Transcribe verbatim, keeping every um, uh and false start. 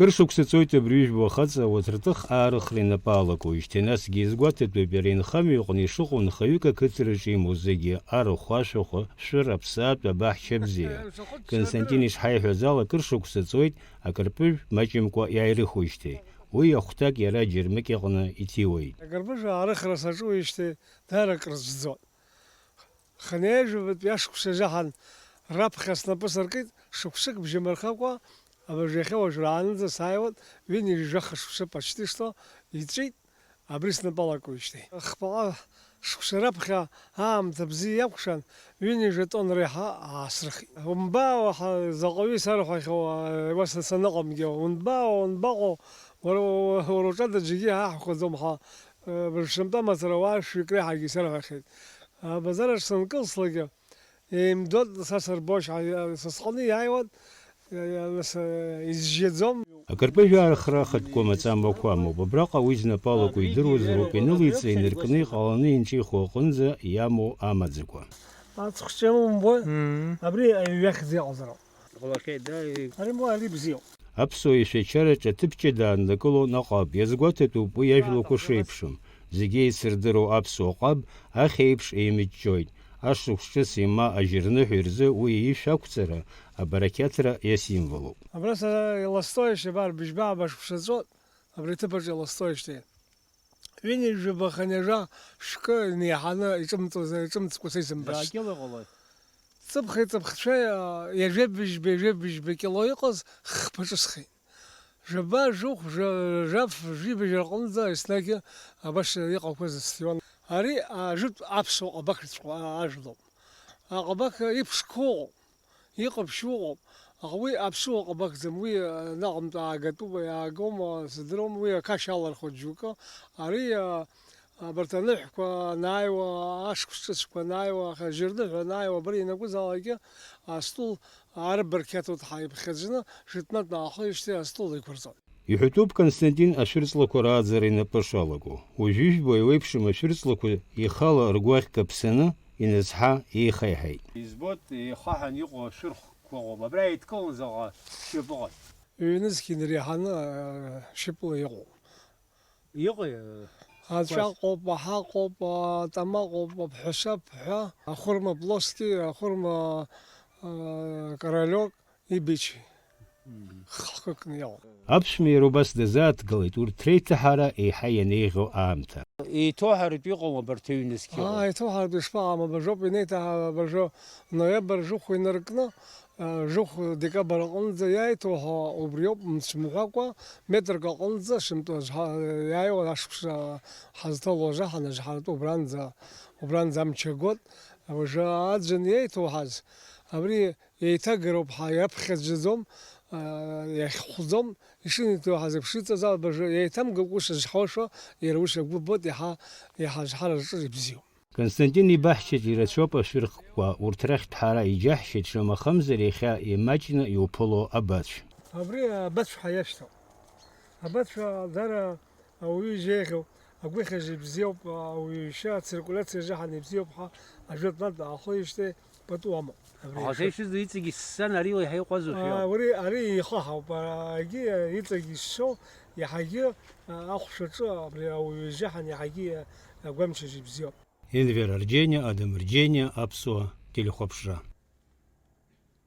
Кыр шықәса ҵуеит абри ижәбо ахаҵа ауаҭыртых аарыхра инапы алакуижьҭеи, насгьы иазгәаҭатәуп иара инхамҩа иҟны ишыҟоу нхаҩык ақыҭараҿы имоу зегьы, арахә, ашәахәа, шәыр, аԥсаатә, абаҳча бзиа. Константин ишҳаиҳәаз ала, кыр шықәса ҵуеит, акырпыжә маҷымкәа иааирыхуижьҭеи. Уи ахәҭак иара аџьармыкьа аҟны иҭиуеит. Акырпыжә аарыхра саҿуижьҭеи даара акры сжәӡом. Хынҩажәабатәи ашықәс азыҳәан раԥхьа снапы сыркит, шықәсык бжьамырхакәа, абыржәы иахьа уажәраанӡа сааиуан, ҩынҩажәи жәаха шықәса почти что иҵәит, абри снапы алакуижьҭеи. Хԥаҟа шықәса раԥхьа аамҭа бзиа иакәшан, ҩынҩажәа тонна реиҳа аасрыхит. Умбаауа ҳа, заҟаҩы исарҳәахьоу, уа са саныҟамгьы, унбаауа, унбаҟоу, уара, уара уҿы аӡәгьы ҳаҳхәаӡом ҳәа, быршымтәа мацара уаа шәҩык реиҳагьы исарҳәахьеит. Абазар аҿы санкылслакгьы, еимдоит, са сырбошь, са сҟны иааиуан, нас, изжьаӡом. Акырпыжә аарыхра ахатәқәа маҵамақәа амоуп. Абраҟа уи знапы алаку идыруазароуп, инылеиҵа, инаркны, иҟаланы инҿихуа аҟынӡа иамоу амаӡақәа. Аҵхәҷа умбои? Мм. Абри аҩахьӡ иҟазароуп. Ари мо, ари бзиоуп. Аԥсуа ишәачараҿ аҭыԥ ҷыда ааннакыло наҟ ауп, иазгәаҭатәуп уи иажәлақәа шеиԥшым. Зегьы еицырдыруа аԥсуа ҟаб ахь еиԥш еимыҷҷоит. Ашықәс ҿыци ма ажьырныҳәеи рзы уи аишә ақәҵара абарақьаҭра иасимволуп. Абра са иласҭоижьҭеи, абар, быжьба-ааба шықәса ҵуеит, абри аҭыԥаҿ иласҭоижьҭеи. Ҩынҩажәаба хынҩажәа шәкы инеиҳаны иҿымҵуаз, иҿымҵкәа са исымбацт. Даакьыла ҟалоит. Ҵыԥхи ҵыԥхцәеи, а, ҩажәа быжьба, ҩажәа быжьба кило иҟаз хԥа ҿысхит. Жәаба, жәохә, жә-, жәаф, жәибжь рҟынӡа еснагь абас иҟақәаз сҭиуан. Ари, а, жәытә аԥсуа ҟабақьҵәҟьа, а, ажәлоуп. Аҟабақь иԥшқоу ыҟоуп, иҟаԥшьу ыҟоуп. Аха уи аԥсуа ҟабақьӡам, уи, а, наҟынтә аагатәума, иаагома, сыздыруам, уи ақашь алархәоит џьоукы. Ари, а, Абарҭ аныҳәқәа анааиуа, ашықәс ҿыцқәа анааиуа, аха жьырныҳәа анааиуа, абра ианакәызаалакгьы астол арбарқьаҭуеит ҳаиԥхьаӡаны, жәытәнатә наахоижьҭеи астол иқәырҵоит. Иҳәатәуп Константин ашәырҵлақәа рааӡара инапы шалаго. Уажәы ижәбо еиуеиԥшым ашәырҵлақәа ихала ргәаӷь каԥсаны, иназҳа еихеиҳаит. Избоит, еихаҳан иҟоу ашәырхқәа ыҟоуп. Абра еидкыланы заҟа шьапы ыҟан. Ҩнызқь инреиҳаны, а, шьапыла иҟоуп. Иҟои? Аҵәаҟоуп, аҳаҟоуп, атамаҟоуп, аԥҳәасаԥҳәа, ахәырма плоски, ахәырма, а, королек, ибичи. Мгм. Хкыкны иҟоуп. Аԥшәма иара убас дазааҭгылеит урҭ реиҭаҳара еиҳа ианеиӷьу аамҭа. Еиҭоуҳартә иҟоума абарҭ аҩнызқьы? Аа, еиҭоуҳартә ишԥаҟам, абыржәоуп инеиҭаҳа, абыржәы ноиабр жәохә инаркны, Жәохә декабр аҟынӡа иааиҭоуҳа убриоуп, мцымҳәакәа, метрк аҟынӡа, сымтәа зҳа-, иааиуа ашықәс ҳазҭало азы ҳаназҳартә убранӡа, убранӡа амч агот. Уажәы аӡәын иеиҭоуҳаз, абри еиҭагароуп ҳәа иаԥхьаӡаӡом, иахьхәӡом, ишынеиҭоуҳаз еиԥш иҵаз абажа еиҭамгакәа ус зҳауашәа, иара ус агәы бот, иаҳа, иаҳа азҳара рҿы ибзиоуп. Константин ибаҳчаҿ ирацәоуп ашәырхқәа, урҭ рахьтә ҳара иџьаҳшьеит, шамахамзар иахьа имаҷны иуԥыло абацә. Абри абацә ҳәа иашьҭоуп. Абацә даара ауаҩы изеиӷьу, агәыхьажь ибзиоуп, ауаҩы ишьа ациркуляциа азыҳәан ибзиоуп ҳәа ажәытәнатә аахоижьҭеи пату амоуп. Абри Аха ашәыр- ишызу иҵегь иссан, ари уаҳа иҟәазушәа иоуп. Ари, ари ихаҳауп, егьи иҵегь иссоу, иаҳагьы ахәшәаҿы абри ауаҩы изыҳәан иаҳагьы агәамчажь ибзиоуп. Енвер Арџьениа, Адам Рџьениа, Аԥсуа телехәаԥшра.